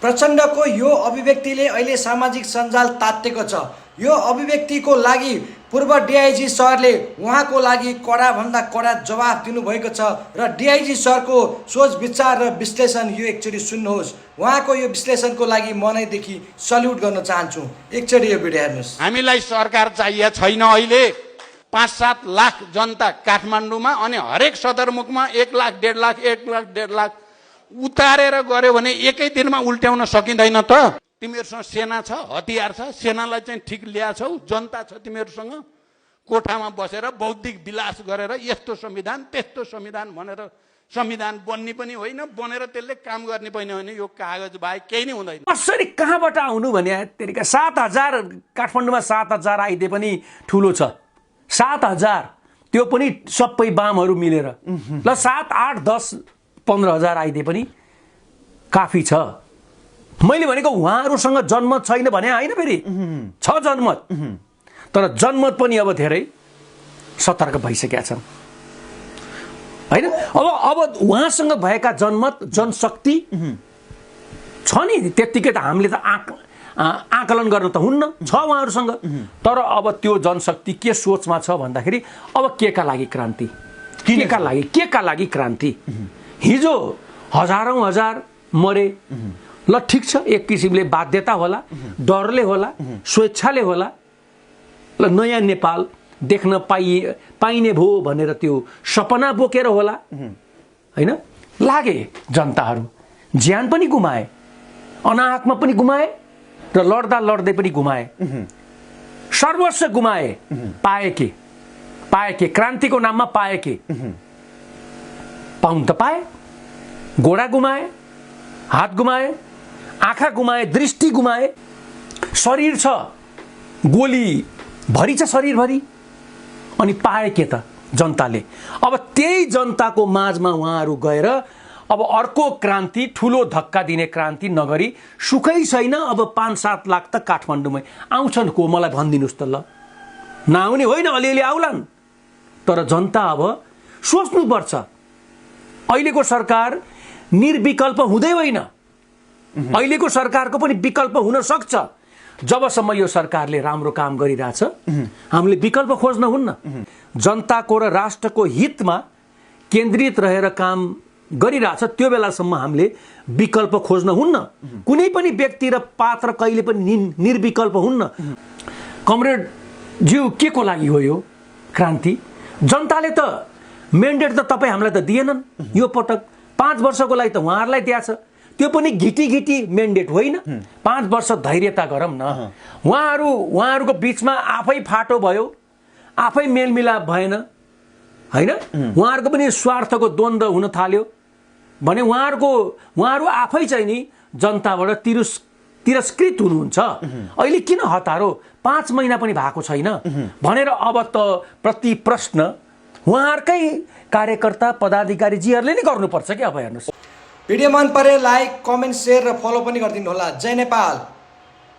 प्रचण्डको यो अभिव्यक्तिले अहिले सामाजिक सञ्जाल तातेको छ। यो अभिव्यक्तिको लागि पूर्व डिआइजी सरले उहाँको लागि कडाभन्दा कडा जवाफ दिनुभएको छ र डिआइजी सरको सोच विचार र विश्लेषण यो एकचोटि सुन्नुहोस्। उहाँको यो विश्लेषणको लागि मनैदेखि सल्युट गर्न चाहन्छु। एकचोटि यो भिडियो हेर्नुहोस्। हामीलाई सरकार चाहिए छैन। अहिले 5-7 लाख जनता काठमाडौँमा अनि हरेक सदरमुखमा 1 लाख 1.5 लाख 1 लाख 1.5 लाख उतारेर गऱ्यो भने एकै दिनमा उल्ट्याउन सकिँदैन त। तिमीहरूसँग सेना छ, हतियार छ, सेनालाई चाहिँ ठिक ल्याछौ, जनता छ तिमीहरूसँग। कोठामा बसेर बौद्धिक विलास गरेर यस्तो संविधान त्यस्तो संविधान भनेर संविधान बन्ने पनि होइन, बनेर त्यसले काम गर्ने पनि होइन। यो कागज बाहेक केही नै हुँदैन। कसरी कहाँबाट आउनु भने तेरिका 7,000 काठमाडौँमा 7,000 आइदिए पनि ठुलो छ। 7,000 त्यो पनि सबै बामहरू मिलेर ल 7, 8, 10, 15,000 आइदिए पनि काफी छ। मैले भनेको उहाँहरूसँग जनमत छैन भने होइन, फेरि छ जनमत, तर जनमत पनि अब धेरै सतर्क भइसकेका छन् होइन। अब उहाँसँग भएका जनमत जनशक्ति छ नि, त्यत्तिकै त हामीले त आकलन गर्न त हुन्न, छ उहाँहरूसँग। तर अब त्यो जनशक्ति के सोचमा छ भन्दाखेरि अब के का लागि क्रान्ति, के का लागि क्रान्ति। हिजो हजारौं हजार मरे, ल ठिक छ, एक किसिमले बाध्यता होला, डरले होला, स्वेच्छाले होला, ल नयाँ नेपाल देख्न पाइने भो भनेर त्यो सपना बोकेर होला होइन। लागे जनताहरू, ज्यान पनि गुमाए, अनाहकमा पनि गुमाए र लड्दा लड्दै पनि गुमाए, सर्वस्व गुमाए। पाए के क्रान्तिको नाममा पाए के? पाउन त पाए, घोडा गुमाए, हात गुमाए, आँखा गुमाए, दृष्टि गुमाए, शरीर छ, गोली भरि छ शरीरभरि, अनि पाए के त जनताले। अब त्यही जनताको माझमा उहाँहरू गएर अब अर्को क्रान्ति, ठुलो धक्का दिने क्रान्ति नगरी सुखै छैन। अब 5-7 लाख त काठमाडौँमै आउँछन् को, मलाई भनिदिनुहोस् त। ल नआउने होइन, अलिअलि आउलान्, तर जनता अब सोच्नुपर्छ। अहिलेको सरकार निर्विकल्प हुँदै होइन, अहिलेको सरकारको पनि विकल्प हुन सक्छ। जबसम्म यो सरकारले राम्रो काम गरिरहेछ हामीले विकल्प खोज्न हुन्न। जनताको र राष्ट्रको हितमा केन्द्रित रहेर काम गरिरहेछ, त्यो बेलासम्म हामीले विकल्प खोज्न हुन्न। कुनै पनि व्यक्ति र पात्र कहिले पनि निर्विकल्प हुन्न। कमरेड ज्यू, के को लागि हो यो क्रान्ति? जनताले त मेन्डेट त तपाईँ हामीलाई त दिएनन्। यो पटक 5 वर्षको लागि त उहाँहरूलाई दिएछ, त्यो पनि घिटी मेन्डेट होइन। 5 वर्ष धैर्यता गरौँ न। उहाँहरूको बिचमा आफै फाटो भयो, आफै मेलमिलाप भएन होइन। उहाँहरूको पनि स्वार्थको द्वन्द्व हुन थाल्यो भने उहाँहरू आफै चाहिँ नि जनताबाट तिरस्कृत हुनुहुन्छ। अहिले किन हतारो, 5 महिना पनि भएको छैन भनेर अब त प्रति प्रश्न उहाँहरूकै कार्यकर्ता पदाधिकारीजीहरूले नै गर्नुपर्छ कि। अब हेर्नुहोस्, भिडियो मन परे लाइक, कमेन्ट, सेयर र फलो पनि गरिदिनु होला। जय नेपाल।